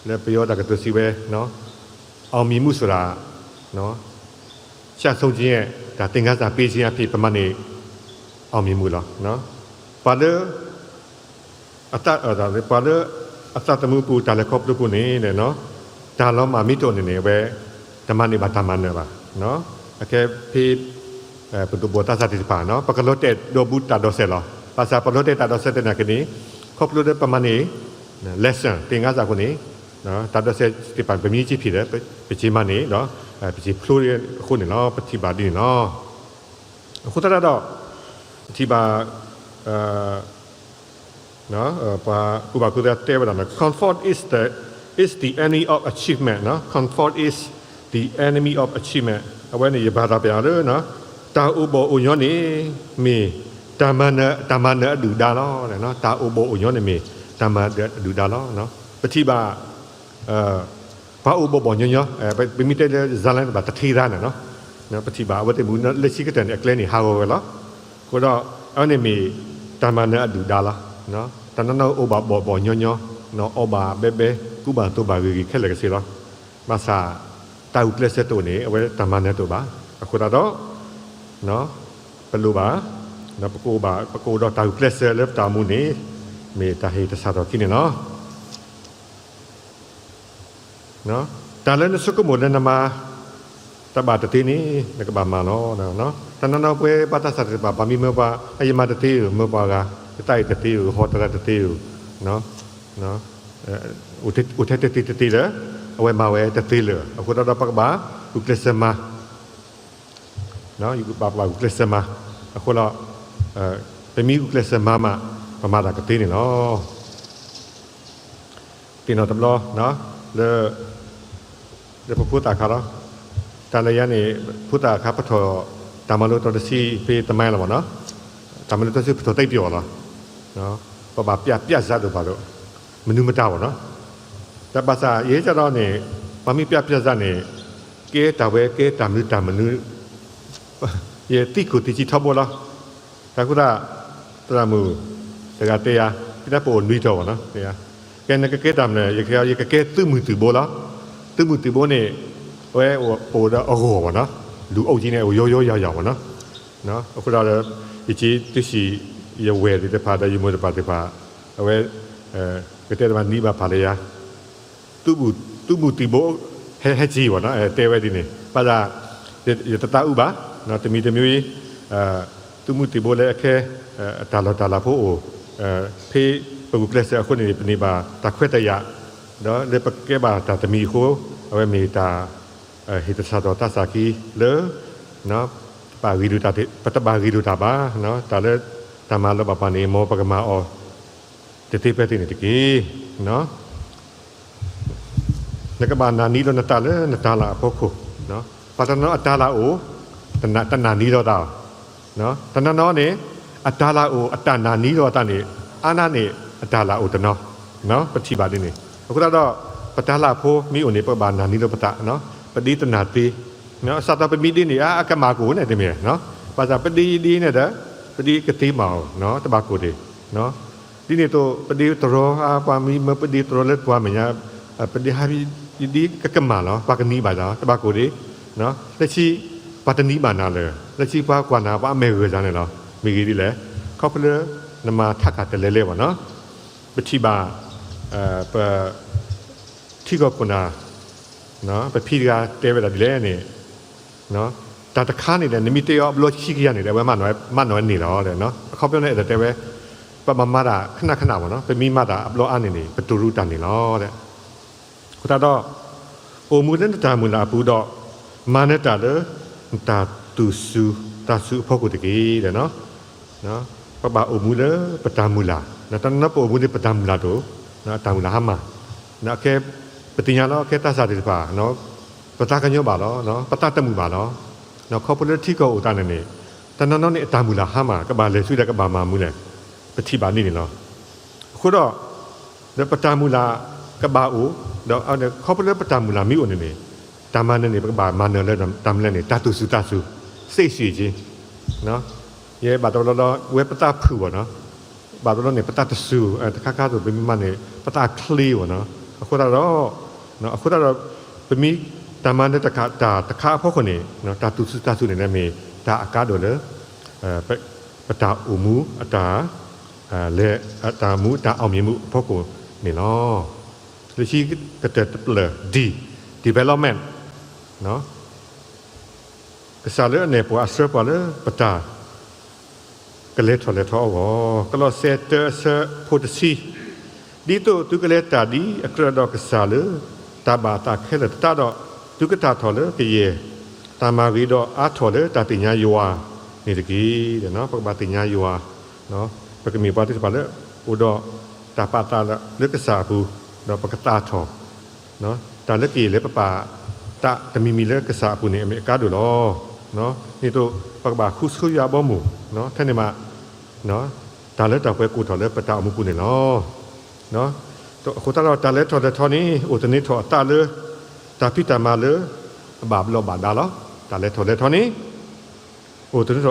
လၢပယီၤတၢ်ကတိၤစံးဝဲ အောင်မြင်မှုဆိုတာ စံးဆုံးခြင်း တၢ်သင်ခန်းစာပေးခြင်းအဖြစ် ပမၤန့ၢ် အောင်မြင်မှု လီၤ. ပှၤလၢ ပှၤလၢ အသးသမူပူၤ တၢ်လဲၤခီဖျိပူၤန့ၣ် တၢ်လီၤမၢ်မ့ၢ်တအိၣ်န့ၣ်န့ၣ် အဝဲ တမၤန့ၢ်ဘၣ်တၢ်မၤနၢၤဘၣ်. အခဲဖဲ ပဒိၣ်ဘီၣ်သးစၢ်သ့ၣ်တဖၣ် ပကလီၤတဲာ်ဒီးဘူးတၢ်ဒိးစဲးလီၤ. ဘၣ်ဆၣ်ပလီၤတဲာ်တၢ်ဒိးစဲးသနာ်က့န့ၣ် ခီဖျိလၢပမၤန့ၢ် lesson သင်ခန်းစာ အဃိန့ၣ် တၢ်ဒိးစဲးသ့ၣ်တဖၣ် ပမ့ၢ်က့ၤဖံးဒီး ပက့ၤမၤန့ၢ်ဒီး ပက့ၤဖျိအဃိန့ၣ်လီၤ. ပထံၣ်ဘၣ်ဒ်န့ၣ်လီၤ. အဃိသတးဒီး ပထံၣ်ဘၣ် ပှၤကူၣ်ဘၣ်ကူၣ်သ့တဲဝဲဒၣ် comfort is the is the enemy of achievement, comfort is the enemy of achievement. အဝဲန့ၣ် ယဘၣ်သးပ့ၤအီၤလၢ တၢ်အိၣ်ဘီၣ်အိၣ်ညီန့ၣ် မ့ၢ် တၢ်မၤနၢၤ တၢ်မၤနၢၤအဒုၣ်ဒါလီၤ. တၢ်အိၣ်ဘီၣ်အိၣ်ညီန့ၣ်မ့ၢ် တၢ်မၤနၢၤအဒုၣ်ဒါလီၤ. ပထံၣ်ဘၣ် ပှၤအိၣ်ဘီၣ်ဘီၣ်ညီညီ ပမ့ၢ်တဲလၢ ဇာတ်လမ်း တဘၣ်တထံသးန့ၣ်လီၤ. ပထံၣ်ဘၣ်အဝဲသ့ၣ်မူလၢဆံးကတၢၢ်န့ၣ် အကျဲန့ၣ်ဟးဂီၤဝဲလီၤ. အဃိဒီး အဝဲန့ၣ်မ့ၢ် တၢ်မၤနၢၤအဒုၣ်ဒါလီၤ. တၢ်နီၢ်နီၢ်အိၣ်ဘၣ်ဘီၣ်ဘီၣ်ညီညီ အီၣ်ဘၣ်ဘဲဘဲ ကူဘၣ်သိးဘၣ်ဂ့ၤဂ့ၤခဲလၢာ်ကဆ့လီၤ. ဘၣ်ဆၣ် တၢ်ဂုာ်ကျဲးစၢးတအိၣ်န့ၣ် အဝဲတၢ်မၤနၢၤတအိၣ်ဘၣ်. အဃိသတးဒီး ပလိၣ်ဘၣ် ပကအိၣ်ဘၣ် ပကအိၣ်ဒီးတၢ်ဂုာ်ကျဲးစၢးလၢပတၢ်အိၣ်မူန့ၣ် မ့ၢ်တၢ်ဟ့ၣ်တၢ်ဆၢထီၣ်ခံန့ၣ်လီၤ. တၢ်လၢနဆိကမိၣ်လၢနမၤ တဘၣ်တသ့န့ၣ် နကဘၣ်မၤလီၤ. တၢ်နီၢ်နီၢ်ပဝဲပှၤသးစၢ်သ့ၣ်တဖၣ် ပှၤမံၤမၢပှၤ အယမၤတသ့ဧိၤ မၢပှၤဂၤ ယသးအံၤတသ့ဧိၤ ယဟီတရၢတသ့ဧိၤ အိၣ်ထဲတသ့တသ့ဒီး အဝဲမၤဝဲတသ့လၢၤ. အဃိသတးဒီးပကဘၣ်ဂုာ်ကျဲးစၢးမၤ ယဘၣ်ပှၤဂုာ်ကျဲးစၢးမၤ အဃိလီၤ ပမ့ၢ်ဂုာ်ကျဲးစၢးမၤမး ပမၤတၢ်ကသ့န့ၣ်လီၤ. သ့ၣ်နီၣ်တဘျီ လၢ လၢပဖိသၣ်အခါလီၤ. တၢ်လၢယၤန့ၣ် ဖိသၣ်အခါပထီၣ် တၢ်မၤလိတီတဆံ ဖဲတမဲလီၤမးနီၤ တၢ်မၤလိတီတဆံပထီၣ်သ့ပယီၤလီၤ. ပဘၣ်ပျးပျးစး ဒိၣ်ဘၣ်ဒိၣ် မနုၤမတၤဘၣ်နီၤ. တၢ်ဘၣ်ဆၣ် ယဲကဒီးန့ၣ် ပှၤမ့ၢ်ပျးပျးစးန့ၣ် ကဲတၢ်ဝဲကဲတၢ်မနုၤတၢ်မနုၤ ယသံကွၢ်သံကွၢ်ထီဘိလီၤ. တၢ်ဃိသတး သရၣ်မုၣ် တဂၤတဲယၤ ဖဲဒၣ်ပအိၣ်နွံတီၤဘၣ်နီၤ တဲယၤ ကဲနကကဲတၢ်မနုၤ ယကဲ ယကကဲသုးမုၢ်သုးဘိလီၤ. သုးမုၢ်သုးဘိန့ၣ် အဝဲပအိၣ်ဒီးအဂီၢ်ဘၣ်နီၤ လူၤအိၣ်က့ၤန့ၣ် အအိၣ်ယီယီယၤယၤဘၣ်နီၤ. အဃိဒီး ယက့ၤတုၤဆံး ယဝဲၢ်သ့ၣ်တဖၣ်ဒီးယမိၢ်တဖၣ်သ့ၣ်တဖၣ် အဝဲ ကတဲတဘၣ်နံၣ်ဘၣ်ဖးလၢယၤ သုးမုၢ်သုးဘိ ဟဲဟဲက့ၤဘၣ်နီၤ တဲဝဲဒ်န့ၣ် ဘၣ်ဆၣ် ယတသးအုးဘၣ် တမံၤတမံၤ သုးမုၢ်သုးဘိလၢအခဲ တၢ်လီၢ်တၢ်လၤဖိအိၣ် ဖဲပဂုာ်ကျဲးစၢးအဃိန့ၣ် ပန့ၢ်ဘၣ်တၢ်ခွဲးတၢ်ယာ် ဒီးလၢပကဲဘၣ်တၢ်တမံၤအဃိ အဝဲမ့ၢ်တၢ် ဟ့ၣ်တၢ်ဆၢထီၣ်သးစၢ်ခံလၢ ပတဘၣ်ဂ့ၤဒိၣ်တၢ်ဘၣ် တၢ်လၢတၢ်မၤလီၤဘၣ်ပှၤန့ၣ် မ်ပကမၤအီၤ တသ့ဖဲသ့န့ၣ်တက့ၢ်. နကဘၣ်နာ်န့ၢ်လီၤနသးလၢနတၤလၤအဖီခိၣ်, ပှၤတနီၤအတၤလၤအိၣ် တနာ်န့ၢ်လီၤသးဘၣ်. တနီၤနီၤန့ၣ် အတၢ်လၢ်အိၣ်အတၢ်နာ်န့ၢ်လီၤအသးန့ၣ် အါန့ၢ်န့ၣ် အတၢ်လၢ်အိၣ်တနီၤ, ပထံၣ်ဘၣ်ဒ်န့ၣ်. အဃိသတးဒီး ပတၢ်လၢ်ဖိမ့ၢ်အိၣ်န့ၣ် ပကဘၣ်နာ်န့ၢ်လီၤပသး, ပဒ့တနာ်သ့, စးထီၣ်ပမ့ၢ်ဒ့န့ၣ် အကမၣ်ကအိၣ်န့ၣ်တမ့ၢ်, ဘၣ်ဆၣ်ပဒ့ယဒ့န့ၣ်ဒီး ပဒ့ကသ့မၤအီၤ တဘၣ်ကိၢ်ဒ့ၣ်. ဒ်န့ၣ်အသိး ပဒ့တရီ ပှၤမ့ၢ်မၢပဒ့တရီလၢပှၤမဲာ်ညါ ပဒ့ဟးယဒ့ကကမၣ်လီၤ ပှၤကနံၤဘၣ်လီၤ တဘၣ်ကိၢ်ဒ့ၣ်. လၢခံ ပှၤတနံၤဘၣ်နၤလၢ လၢခံပှၤကွၢ်နၤပှၤအမဲာ်ဂၢၢ်စ့ၢ်န့ၣ်လီၤ. မ့ၢ်ဂ့ၢ်ဒ်လဲၣ်, ခီဖျိလၢ နမၤထးခးတလဲလဲဘၣ်နီၤ, ပထံၣ်ဘၣ် ပ ထံကီၢ်ခိၣ်နၢ် ပဖံတဂၤတဲဝဲဒၣ်ဒ်လဲၣ်န့ၣ်, တၢ်တခါန့ၣ်ဒီး နမ့ၢ်တဲအီၤအဘျီခံကယၤန့ၣ်ဒီး အဝဲမၤနီၣ်ဝဲန့ၣ်လီၤ. အခီပညီန့ၣ် အဲၣ်ဒိးတဲဝဲ ပဘၣ်မၤတၢ်ခဏခဏဘၣ်နီၤ, ပမ့ၢ်မၤတၢ်အဘျီအါန့ၣ်န့ၣ် ပတရူးတၢ်န့ၣ်လီၤ. အဃိသတးဒီး အိၣ်မူလၢနတၢ်မုၢ်လၢ်အပူၤဒီး မၤနၢၤတၢ်လၢ နတၢ်သူၣ်စူၤသးစူၤအဖီခိၣ်တက့ၢ်. ပဘၣ်အိၣ်မူလၢပတၢ်မုၢ်လၢ်, တနီၤနီၤပအိၣ်မူလၢပတၢ်မုၢ်လၢ်တအိၣ်, အတၢ်မုၢ်လၢ်ဟါမၢ်, အခဲ ပသ့ၣ်ညါလီၤ အခဲသးစၢ်သ့ၣ်တဖၣ် ပသးကညီၤဘၣ်လီၤ, ပသးတမုာ်ဘၣ်လီၤ. ခီဖျိလၢထံကီၢ်အိၣ်သးန့ၣ်န့ၣ် တနီၤနီၤန့ၣ် အတၢ်မုၢ်လၢ်ဟါမၢ် ကဘၣ်လဲၤဆူဒီးကဘၣ်မၤမူလဲၣ်, ပထံၣ်ဘၣ်န့ၣ်န့ၣ်လီၤ. အဃိဒီး ဒီးပတၢ်မုၢ်လၢ်ကဘၣ်အိၣ်, ဒီးခီဖျိလၢပတၢ်မုၢ်လၢ်မ့ၢ်အိၣ်န့ၣ်န့ၣ် တၢ်မၤနၢၤန့ၣ် ပကဘၣ်မၤနၢၤလၢတၢ်မနုၤလဲၣ်န့ၣ် တၢ်သူၣ်စူၤသးစူၤ, စ့ၣ်စ့ၣ်က့ ယဲဘၣ်တဘျီလီၤ ဝဲပသးဖုၣ်ဘၣ်နီၤ, ဘၣ်တဘျီန့ၣ် ပသးတစူၤ, တခါခါသိးပမ့ၢ်မၤန့ၣ် ပသးချ့ဘၣ်နီၤ. အဃိသတးဒီး အဃိသတးဒီး ပမ့ၢ်တၢ်မၤနၢၤတၢ်တခါအဖီခိၣ်န့ၣ် တၢ်သူၣ်စူၤသးစူၤန့ၣ်လၢမ့ၢ်တၢ်အကါဒိၣ်လၢ ပတၢ်အိၣ်မူအတၢ် လဲၤ တၢ်မူတၢ်အီၣ်မံၤမူအဖီခိၣ်န့ၣ်လီၤ. လၢခံကတၢၢ်တဖျၢၣ် D, development ကစၢ်လၢအနဲၣ်ပှၤအဆှၢပှၤလၢပတၢ် ကလဲၤထီၣ်လဲၤထီအဂီၢ်, ကလီးစဲ တၢ အဆၢဖိတဆံ, ဒ်သိးသုကလဲၤတၢ်ဒ်အကြၢးဒီးကစၢ်လၢတၢ်ဘၣ်အသးခဲလၢာ်သတးဒီး သုကထးထီၣ်လၢကယဲၢ်တၢ်မၤဂ့ၤဒီးအါထီၣ်လၢတၢ်သ့ၣ်ညါယွၤန့ၣ်တက့ၢ်. ပကဘၣ်သ့ၣ်ညါယွၤ, ပကမ့ၢ်ပှၤသ့ၣ်တဖၣ်လၢအိၣ်ဒီးတၢ်ပာ်သးလၢကစၢ်အပူၤ, ဒီးပကသးထီၣ် တၢ်လၢကယဲၢ်လၢပပာ်သးတမံၤမံၤလၢကစၢ်အပူၤန့ၣ် အမ့ၢ်အကါဒိၣ်လီၤ. ဒ်သိး ပကဘၣ်ဃုဆိယွၤအဘီအမုၢ်, ထဲန့ၣ်မး တၢ်လၢတၢ်ပှဲၤကိးထီၣ်လၢပတၢ်အိၣ်မူပူၤန့ၣ်လီၤ. အဃိသတးဒီး တၢ်လဲၤထီၣ်လဲၤထီန့ၣ် အိၣ်သန့ၤထီၣ်အသးလၢ တၢ်ဖံးတၢ်မၤလၢ အဘၣ်ဘျီးဘၣ်ဒါလီၤ. တၢ်လဲၤထီၣ်လဲၤထီန့ၣ် အိၣ်သန့ၤထီၣ်အသးလၢတၢ်ဖံးတၢ်မၤလၢအဘၣ်ဘျီးဘၣ်ဒါလီၤ. ဘၣ်ဒီး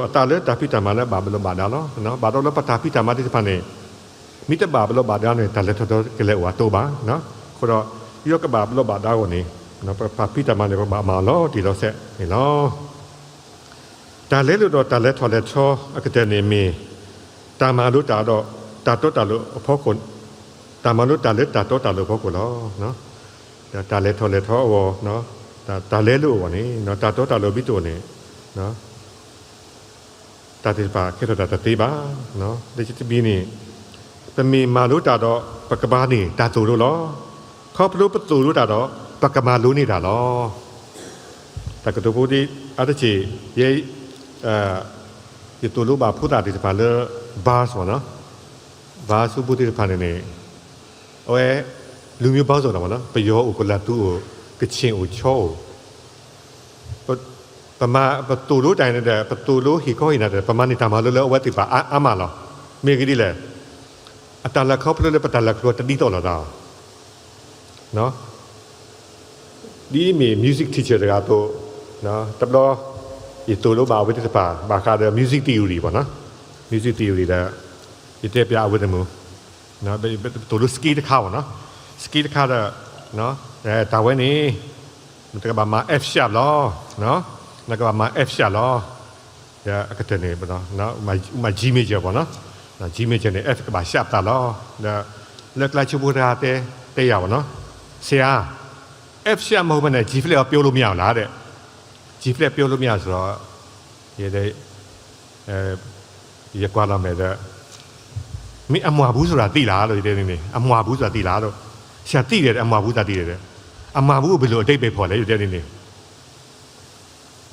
လၢပတၢ်ဖံးတၢ်မၤသ့ၣ်တဖၣ်န့ၣ် မ့ၢ်တဘၣ်ဘျီးဘၣ်ဒါန့ၣ် တၢ်လဲၤထီၣ်လဲၤထီကလဲၤအိၣ်အတိဘၣ်. အဃိဒီး ယွၤကဘၣ်ဘျီးဘၣ်ဒါအဂီၢ်န့ၣ် ပတၢ်ဖံးတၢ်မၤန့ၣ် ပကဘၣ်မၤအီၤလီၤတံၢ်လီၤဆဲးန့ၣ်လီၤ. တၢ်လဲၤလိာ်ဒီးတၢ်လဲၤထီၣ်လဲၤထီအကတၢၢ်န့ၣ်မ့ၢ် တၢ်မၤလိတၢ်ဒီးတၢ်တီတၢ်လိၤအဖီခိၣ်, တၢ်မၤလိတၢ်လၢတၢ်တီတၢ်လိၤအဖီခိၣ်လီၤ. တၢ်လဲၤထီၣ်လဲၤထီအဂီၢ်, တၢ်လဲၤလိာ်အဂီၢ်န့ၣ် တၢ်တီတၢ်လိၤမ့ၢ်တအိၣ်န့ၣ် တၢ်သ့ၣ်တဖၣ်ကဲထီၣ်တၢ်တသ့ဘၣ်. လၢခံတဘျီန့ၣ် ပမ့ၢ်မၤလိတၢ်ဒီး ပကဘၣ်န့ၢ်တၢ်သိၣ်လိလီၤ. ခီဖျိပသိၣ်လိတၢ်ဒီး ပကမၤလိန့ၢ်တၢ်လီၤ. တၢ်ကတိၤဖိဒ်အါတက့ၢ်, ယဲ ယသိၣ်လိဘၣ်ဖိသၣ်သ့ၣ်တဖၣ်လၢ bars မ့ၢ်နီၤ, bars ဖိသ့ၣ်တဖၣ်န့ၣ်န့ၣ် အဝဲ လူမျိုးပေါင်းစုံ လီၤမ့ၢ်နီၤ, ပယီၤအိၣ် ကလၤသူအိၣ် ကခ့ၣ်အိၣ် ခၠီအိၣ် ပမၤ ပသိၣ်လိတၢ်န့ၣ်ဒီး ပသိၣ်လိဟ့ၣ်ခီဟ့ၣ်နီၤဒီး ပမၤန့ၢ်တၢ်မၤလိလၢအဝဲသ့ၣ်တဖၣ်အါမးလီၤ. မ့ၢ်ဂ့ၢ်ဒ်လဲၣ်, အတၢ်လဲၤခီဖျိလၢပတၢ်လဲၤခီဖျိတဒ်သိးလိာ်သး ဒ်အမ့ၢ် music teacher တဂၤအသိး, တဘျီ ယသိၣ်လိဘၣ်အဝဲသ့ၣ်တဖၣ် ဘၣ်ဃးဒီး music theory မ့ၢ်နီၤ, music theory ဒီး ယတဲပျးအဝဲသ့ၣ်မုၢ် သိၣ်လိ scale တခါမ့ၢ်နီၤ, scale တခါဒီး တၢ်ဝဲန့ၣ် နကဘၣ်မၤ F sharp လီၤ, နကဘၣ်မၤ F sharp လီၤ. ဒီးအကတၢၢ်န့ၣ် မၤ G major မ့ၢ်နီၤ, G major န့ၣ် F ကဘၣ် sharp သးလီၤ. ဒီး လၢကျါဆိဖိတဂၤတဲ တဲယၤမ့ၢ်နီၤ, ဆရာ, F sharp မဟုတ်ဘဲနဲ့ G flat ရော ပြောလို့မရဘူးလား တဲ့, G flat ပြောလို့မရဆိုတော့ ယ ယကွၢ်လီၤမဲာ်ဒီး မင်း အမွှာ်ဘူးဆိုတာသိလားလို့ ယတဲန့ၣ်, အမွှာ်ဘူးဆိုတာသိလားလို့, ဆရာ သိတယ်တဲ့, အမွှာ်ဘူးဆိုတာသိတယ်တဲ့, အမွှာ်ဘူးကို ဘယ်လိုအဓိပ္ပာယ်ဖော်လဲ ယတဲန့ၣ်,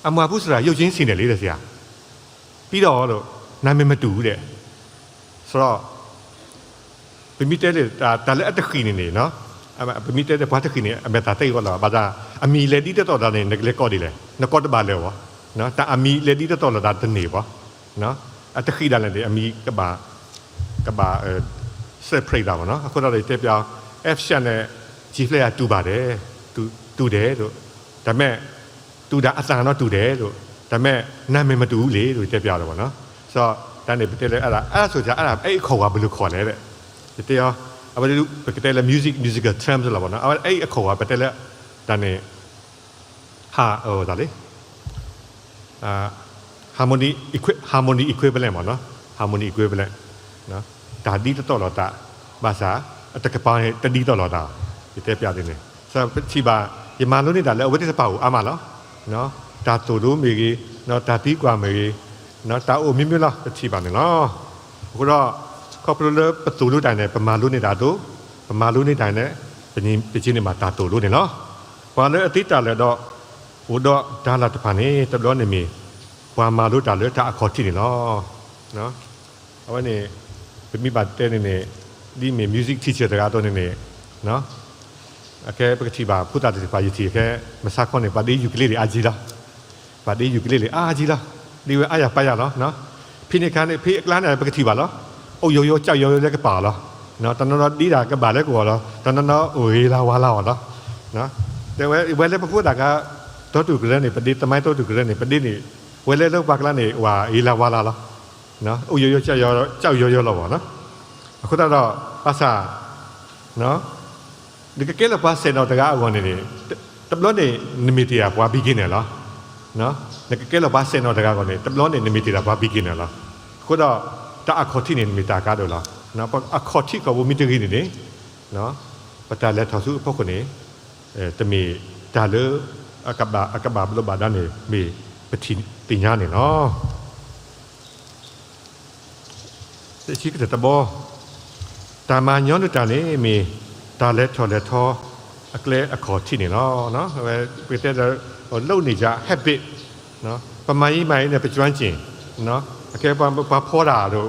အမွှာ်ဘူးဆိုတာ ရုပ်ချင်းဆံးနယ်လေတဲ့ ဆရာ, ပြီးတော့လို့ နာမည်မတူဘူးတဲ့, ဆိုတော့ ပမ့ၢ်တဲလၢ တၢ်လၢအတဃံးန့ၣ်န့ၣ်, ပမ့ၢ်တဲလၢပှၤတဃံးန့ၣ် အမဲာ်သးသ့ဝဲလီၤ, ဘၣ်ဆၣ် အမံၤလဲၤဒ်တတီၤလိာ်သးန့ၣ် နကလဲၤကိးဒ်လဲၣ်, နကိးတဘၣ်လၢၤဘၣ်, တၢ်အမံၤလဲၤဒ်တတီၤလိာ်သးတန့ၢ်ဘၣ်. အတဃံးဒၣ်လဲာ်န့ၣ် အမံၤကဘၣ် ကဘၣ် separate ဒၣ်မ့ၢ်နီၤ. အဃိဒီးယတဲပျး F sharp န့ၣ် G flat တူၢ်ဘၣ်ဒဲး တူၢ် တူၢ်ဒဲး တၢ်မ့ၢ် တူၢ်ဒၣ်အသၣ်နီၤတူၢ်ဒဲး တၢ်မ့ၢ် နၢ်မ့ၢ်မတူၢ်လံ ယတဲပျးလီၤမ့ၢ်နီၤ. စီၤ တၢ်န့ၣ် ပတဲလၢ အါ အါဆိက အါ အဲၣ်အခိၣ်ဝါဘၣ်လိာ်ခိၣ်လဲၣ် ယတဲအီၤ အဝဲ ပကတဲလၢ music musical terms လီၤမ့ၢ်နီၤ. အဝဲအဲၣ်အခိၣ်ဝါ ပတဲလၢ တၢ်န့ၣ် ဟး အတၢ်လံ harmony equi- harmony equivalent မ့ၢ်နီၤ. harmony equivalent တၢ်ဒ်တတီၢ်လိာ်တၢ် ဘၣ်ဆၣ် အတကပၤန့ၣ် တဒ်တတီၢ်လိာ်တၢ် ယတဲပျးဒ်န့ၣ် ပထံၣ်ဘၣ် ယမၤလိန့ၢ်တၢ်လၢအဝဲသ့ၣ်တဖၣ်အိၣ်အါမးလီၤ. တၢ်သိၣ်လိမ့ၢ်ဂ့ၤ တၢ်သံကွၢ်မ့ၢ်ဂ့ၤ တၢ်အိၣ်မ့ၢ်မ့ၢ်လီၤ ပထံၣ်ဘၣ်န့ၣ်လီၤ. အဃိဒီး ခီဖျိလၢပသိၣ်လိတၢ်န့ၣ် ပမၤလိန့ၢ်တၢ်အသိး ပမၤလိန့ၢ်တၢ်န့ၣ် ပက့ၤန့ၢ်ဘၣ်တၢ်သိၣ်လိန့ၣ်လီၤ. ပှၤလၢအသ့တၢ်လၢာ်ဒီး အိၣ်ဒီးတၢ်လၢ်တဖၣ်န့ၣ် တဘျီန့ၣ်မ့ၢ် ပှၤမၤလိတၢ်လၢတၢ်အခီၣ်ထံးန့ၣ်လီၤ. အဝဲန့ၣ် ပမ့ၢ်ဘၣ်တဲန့ၣ်န့ၣ် ဒ်မ့ၢ် music teacher တဂၤအသိးန့ၣ်န့ၣ် အခဲပကထံၣ်ဘၣ် ဖိသၣ်သ့ၣ်တဖၣ် ယထံၣ်အခဲ မဆါခီန့ၣ် ပှၤဒ့ယူၤကလ့လံအါကံလီၤ. ပှၤဒ့ယူၤကလ့လံအါကံလီၤ. ဒ့ဝဲအါယၤပၢ်ယၤလီၤ. ဖဲန့ၣ်အခါန့ၣ် ဖဲအကျါန့ၣ် ပကထံၣ်ဘၣ်လီၤ. အိၣ်ယိယိကၠီယိယိလၢကပၤအီၤလီၤ. တနီၤနီၤဒ့တၢ်ကဘၣ်လၢကဝီၤလီၤ. တနီၤနီၤအိၣ်ဂ့ၤလၢဝါလၢအီၤလီၤ. တဲဝဲ ဝဲလၢပဖိသၣ်ခါ တီတူၢ်ကရၢန့ၣ် ပဒ့သမိုင်းတီတူၢ်ကရၢန့ၣ် ပဒ့န့ၣ် ဝဲလၢလၢပှၤကျါန့ၣ် ဝဲဂ့ၤလၢဝါလၢအီၤလီၤ. အိၣ်ယိယိကၠီယိယိလီၤဘၣ်နီၤ. အဃိသတးဒီး ဘၣ်ဆၣ် နကကဲလၢပှၤဆဲးနီၤတဂၤအဂီၢ်န့ၣ်န့ၣ် တဘျီန့ၣ် နမ့ၢ်တ့ၢ်ဒၣ်ပှၤ beginner လီၤ. နကကဲလၢပှၤဆဲးနီၤတဂၤအဂီၢ်န့ၣ် တဘျီန့ၣ် နမ့ၢ်တ့ၢ်ဒၣ်ပှၤ beginner လီၤ. အဃိဒီး တၢ်အခီၣ်ထံးန့ၣ် နမ့ၢ်တၢ်ကါဒိၣ်လီၤ. အခီၣ်ထံးခီၣ်ဘိမ့ၢ်တဂ့ၤန့ၣ်န့ၣ် ပတၢ်လဲၤထီၣ်ဆူအဖီခိၣ်န့ၣ် တမ့ၢ်တၢ်လၢ အကဘၣ် အကဘၣ်ဘျိးဘၣ်ဒါန့ၣ် မ့ၢ်ပထံၣ်သ့ၣ်ညါန့ၣ်လီၤ. တဆံကတၢၢ်တဘီ, တၢ်မၤညီနုၢ်တၢ်န့ၣ်မ့ၢ် တၢ်လဲၤထီၣ်လဲၤထီ အကျဲအခီၣ်ထံးန့ၣ်လီၤ. ပကတဲလၢ လုပ်နေကြ habit, ပမၤအံၤမၤအံၤန့ၣ် ပကျွမ်းကျင်, အခဲပှၤဖီတၢ်ဒီး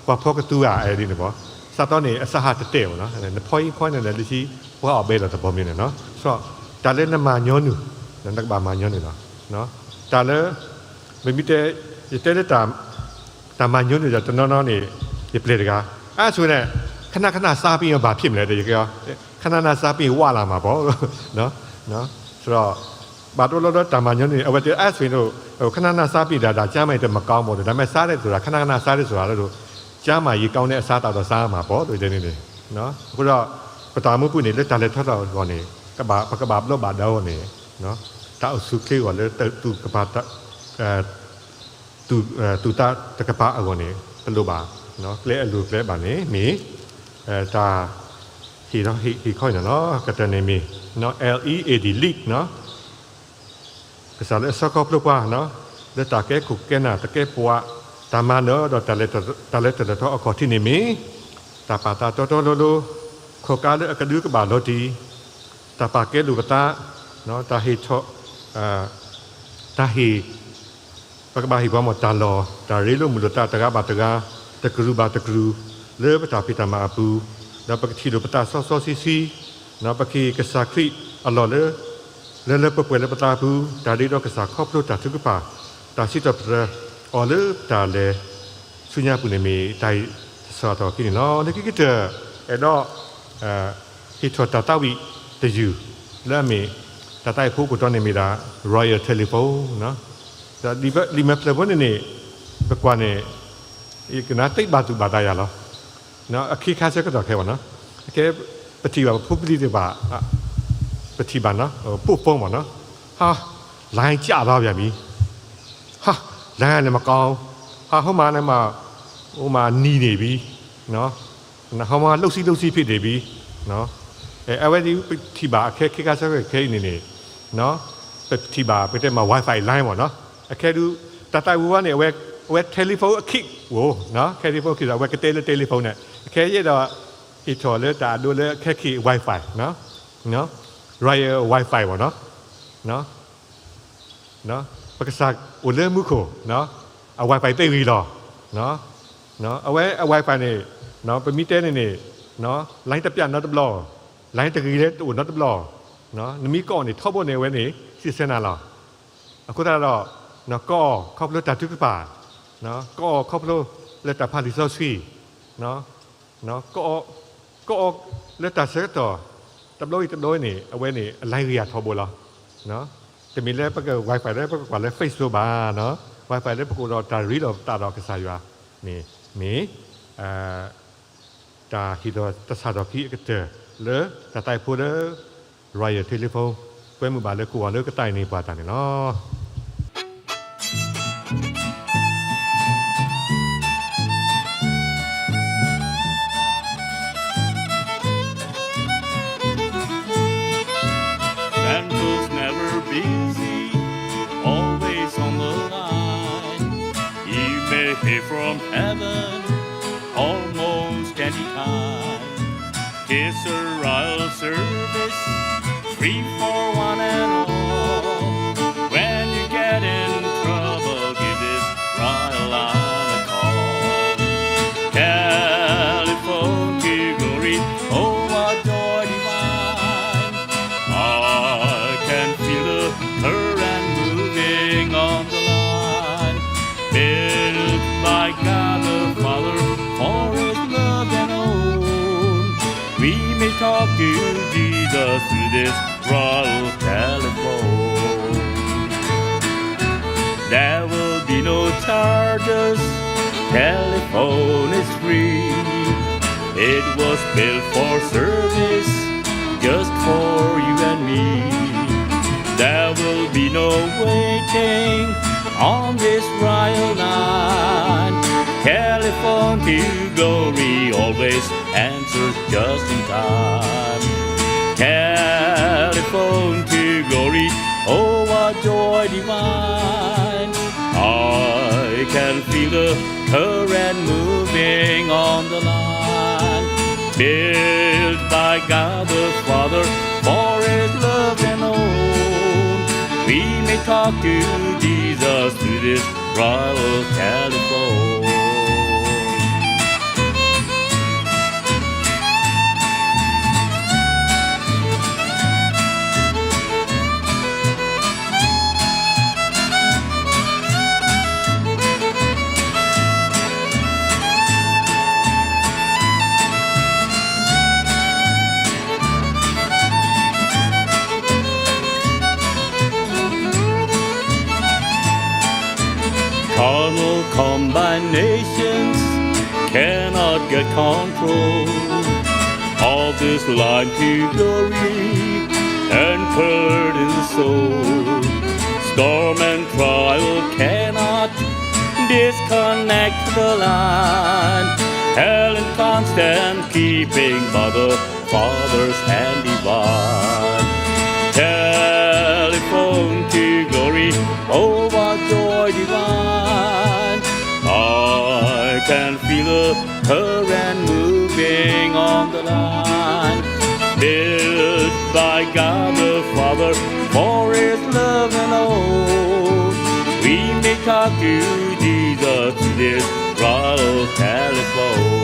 ပှၤဖီကသူဂၤအဲဒ်န့ၣ်ဘၣ်, စးထီၣ်န့ၣ် အစဟးတတဲာ်ဘၣ်နီၤ, နဖီအံၤဖီန့ၣ် လၢဆံ ပှၤအီၣ်ဘဲလီၤတဘီမ့ၢ်န့ၣ်နီၤ, ဒီးတၢ်လၢနမၤညီနုၢ်, နကဘၣ်မၤညီနုၢ်လီၤ. တၢ်လၢ မ့မ့ၢ်တဲ ယတဲလၢ တၢ်မၤညီနုၢ်ဒီးတနီၤနီၤန့ၣ် ယပျဲၢ်တဂၤ, အါဆိန့ၣ် ခဏခဏစားပြီး ဘာဖြစ်မလဲ ခဏခဏစားပြီး ဝါလာမှာပေါ့, ဒီး ဘၣ်တဘျီဒီးတၢ်မၤညီနုၢ်န့ၣ် အဝဲတဲ အါဆိန့ၣ် ခဏခဏစားပြီး ဒါ ဒါ ကျန်းမာရေးအတွက် မကောင်းဘူး, ဒါပေမဲ့ စားတယ်ဆိုတာ ခဏခဏစားတယ်ဆိုတာ ကျန်းမာရေးကောင်းတဲ့ အစားအသောက်တော့ စားရမှာပေါ့ တဲန့ၣ်န့ၣ်, အဃိဒီး ပတၢ်အိၣ်မူပူၤန့ၣ် လၢတၢ်လဲၤထီၣ်ထီအဂီၢ်န့ၣ် ပကဘၣ်ဘျိးဘၣ်ဒါအဂီၢ်န့ၣ် တၢ်အိၣ်ဆူၣ်အိၣ်ချ့အဂီၢ်လၢ သူၣ်ကပၤ သူၣ်သးတကပၤအဂီၢ်န့ၣ် ပလိၣ်ဘၣ် ကျဲအလိၤကျဲဘၣ်န့ၣ် မ့ၢ် တၢ်ဟ့ၣ်ထီၣ်ဟ့ၣ်ခီအံၤန့ၣ်လီၤ. ကတၢၢ်န့ၣ်မ့ၢ် L E A D, lead, ကစၢ်လၢအဆှၢခီဖျိပှၤ လၢတၢ်ကဲခိၣ်ကဲနၢ်တကဲပှၤ တၢ်မၤနၢၤဒီး တၢ်လဲၤထီၣ်လဲၤထီအခီၣ်ထံးန့ၣ်မ့ၢ် တၢ်ပာ်သးတီတီလိၤလိၤ, ခီၣ်ကါလၢအကဒုကဘၣ်လီၤတံၢ်, တၢ်ပာ်ကဲလိာ်ပသး, တၢ်ဟ့ၣ်ထီၣ် တၢ်ဟ့ၣ် ပကဘၣ်ဟ့ၣ်ပှၤမ့ၢ်တၢ်လီၢ်, တၢ်ရ့လိာ်မုာ်လိာ်သးတဂၤဘၣ်တဂၤ, တကရူၢ်ဘၣ်တကရူၢ်, လၢပတၢ်ဖံးတၢ်မၤအပူၤ, ဒီးပကထံၣ်လိာ်ပသးစီစီဆှံဆှံ, ပကဟ့ၣ်ကစၢ်ခရံာ်အလီၢ်လၢ လၢလၢပှဲၤပှဲၤလၢပသးအပူၤ, တၢ်ရ့ဒီးကစၢ်ခီဖျိတၢ်ထုကဖၣ်, တၢ်စံးထီၣ်ပတြၢၤအီၤလၢပတၢ်လဲၤဆူညါအပူၤန့ၣ်မ့ၢ်တၢ်ဟ့ၣ်တဆီၣ်ထီၣ်အခံန့ၣ်လီၤ. လၢခံကတၢၢ် အဲၣ်ဒိး ဟ့ၣ်ထီၣ်တၢ်သးဝံၣ်တယုၢ် လၢအမ့ၢ် တၢ်သးဝံၣ်ဖိကိးတီန့ၣ်မ့ၢ်ဒၣ် Royal Telephone ဒီးလံာ်မဲာ်ဖျၢၣ်ဖိန့ၣ်န့ၣ် ပကွၢ်န့ၣ် ယကနၣ်သ့ဘၣ်သူၣ်ဘၣ်သးယၤလီၤ. အခ့ခါဆၢကတီၢ်ခဲဘၣ်နီၤ, အခဲ ပထံၣ်ဘၣ်ပဖိပလံၤသ့ၣ်တဖၣ် ပထံၣ်ဘၣ်နီၤ ပို့ဖုန်းပေါ့နော်, ဟာ လိုင်းကျသွားပြန်ပြီ, ဟာ လိုင်းကလည်းမကောင်း, ဟာ ဟိုမှာလည်းမ ဟိုမှာနီနေပြီ, ဟိုမှာလှုပ်ဆီးလှုပ်ဆီးဖြစ်နေပြီ, အဲ အဝဲဒ်ပထံၣ်ဘၣ်အခဲ ခဲခါဆၢကတီၢ်ခဲအံၤန့ၣ်န့ၣ် ပထံၣ်ဘၣ် ပတဲမ့ၢ် Wi-Fi line ပေါ့နော်, အခဲဒုး တၢ်သးဝံၣ်ဝဲန့ၣ် အဝဲ အဝဲ telephone အခံ ဝိ telephone အခံဒီး အဝဲကတဲလၢ telephone န့ၣ် အခဲယဲၢ်ဒီး ဟ့ၣ်ထီၣ်လၢတၢ်အဒိလၢအခဲခံ Wi-Fi, Royal Wi-Fi ပေါ့နော်, ပကစၢ်အိၣ်လၢမူခိၣ် အ Wi-Fi သ့ဂ့ၤလီၤ, အဝဲအ Wi-Fi န့ၣ် ပမ့ၢ်တဲန့ၣ်န့ၣ် line တပျၢ်နီတဘျီ, line တဂ့ၤလၢတအိၣ်နီတဘျီ, နမ့ၢ်ကိးန့ၣ် ထီဘိန့ၣ်အဝဲန့ၣ် စံးဆၢနၤလီၤ. အဃိသတးဒီး ကိးခီဖျိတၢ်ထုကဖၣ် ကအီၣ်ခီဖျိလၢတၢ်ဖးလံာ်စီဆှံ, ကအီၣ်လၢတၢ်ဆၢကတီၢ် တဘျီဝံၤတဘျီဝံၤန့ၣ် အဝဲန့ၣ် အလဲဂ့ၤယၤထီဘိလီၤ. တမ့ၢ်လၢပက Wi-Fi လၢပကကွၢ်လၢ Facebook ဘၣ်, Wi-Fi လၢပကအိၣ်ဒီးတၢ်ရ့လိာ်ပသးဒီးကစၢ်ယွၤန့ၣ် မ့ၢ် တၢ်ဟ့ၣ်ဒီးတၢ်ဆၣ်ထီၣ်ခံအကတၢၢ်လၢတၢ်သးဖိလၢ Royal Telephone ကွဲမုာ်ဘၣ်လၢကဝီၤလၢကတၢၢ်အံၤန့ၣ်ပှၤတၢ်န့ၣ်လီၤ. Santa's never busy, always on the line. He may hear from heaven almost any time. This a royal service, free for one and all. When you get in trouble, give this royal line a call. Telephone to glory, oh, what joy divine. I can feel the current moving on the line. Built by God the Father for his love and own. We may talk to Jesus through this royal telephone. There will be no charges, telephone is free. It was built for service just for you and me. There will be no waiting on this royal line. Telephone to glory always answers just in time. Telephone to glory, oh, what joy divine. I can feel the current moving on the line. Built by God the Father for his love and own. We may talk to Jesus through this royal telephone. Carnal combinations cannot get control of this line to glory and burden the soul. Storm and trial cannot disconnect the line. Held in constant keeping by the Father's hand divine. Telephone to glory, oh, what joy divine. I can feel the current moving on the line. Built by God the Father for his love and own. We may talk to Jesus through this royal telephone.